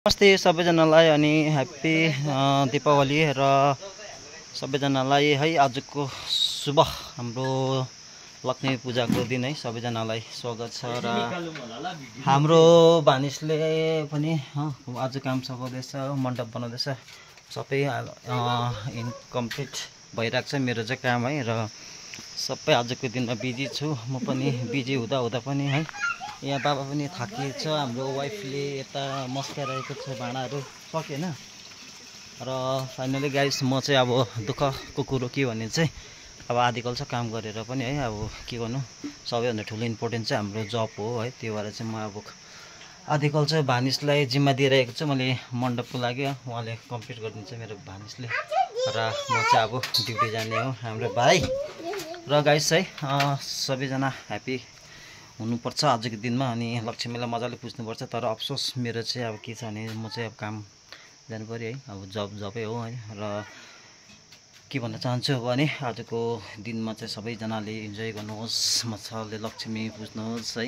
नमस्ते सबैजनालाई अनि ह्याप्पी दीपावली र सबैजनालाई है आजको शुभ हाम्रो लक्ष्मी पूजाको दिन है सबैजनालाई स्वागत छ र हाम्रो भानिसले पनि आज काम सघाउँदैछ मण्डप बनाउँदैछ सबै इनकम्प्लिट भइरहेको छ मेरो चाहिँ काम है र सबै आजको दिनमा बिजी छु म पनि बिजी हुँदा हुँदा पनि है यहाँ बाबा पनि थाकिएछ हाम्रो वाइफले यता मस्काइरहेको छ भाँडाहरू सकेन र फाइनली गाइस म चाहिँ अब दुःखको कुरो के भने चाहिँ अब आदिकल्चो काम गरेर पनि है अब के गर्नु सबैभन्दा ठुलो इम्पोर्टेन्ट चाहिँ हाम्रो जब हो है त्यो भएर चाहिँ म अब आदिकल्चो भानिसलाई जिम्मा दिइरहेको छु मैले मण्डपको लागि उहाँले कम्प्लिट गरिदिन्छ मेरो भानिसले र म चाहिँ अब ड्युटी जाने हो हाम्रो भाइ र गाइस है सबैजना ह्याप्पी हुनुपर्छ आजको दिनमा अनि लक्ष्मीलाई मजाले पुज्नुपर्छ तर अफसोस मेरो चाहिँ अब के छ भने म चाहिँ अब काम जानु पर्यो है अब जबै हो है र के भन्न चाहन्छु भने आजको दिनमा चाहिँ सबैजनाले इन्जोय गर्नुहोस् मजाले लक्ष्मी पुज्नुहोस् है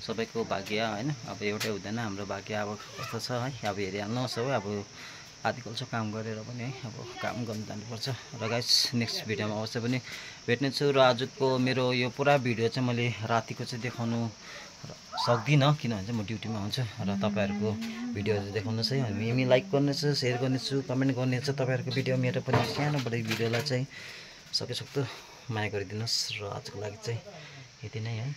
सबैको भाग्य हैन अब एउटै हुँदैन हाम्रो भाग्य अब कस्तो छ है अब हेरिहाल्नुहोस् हो अब आदिकल्चो काम गरेर पनि है अब काम गर्न जानुपर्छ र गाइस नेक्स्ट भिडियोमा अवश्य पनि भेट्नेछु र आजको मेरो यो पुरा भिडियो चाहिँ मैले रातिको चाहिँ देखाउनु सक्दिनँ किनभने चाहिँ म ड्युटीमा हुन्छु र तपाईँहरूको भिडियोहरू देखाउनुहोस् है हामी लाइक गर्नेछु सेयर गर्नेछु कमेन्ट गर्नेछु तपाईँहरूको भिडियो मेरो पनि सानोबाट भिडियोलाई चाहिँ सकेसक्दो माया गरिदिनुहोस् र आजको लागि चाहिँ यति नै है।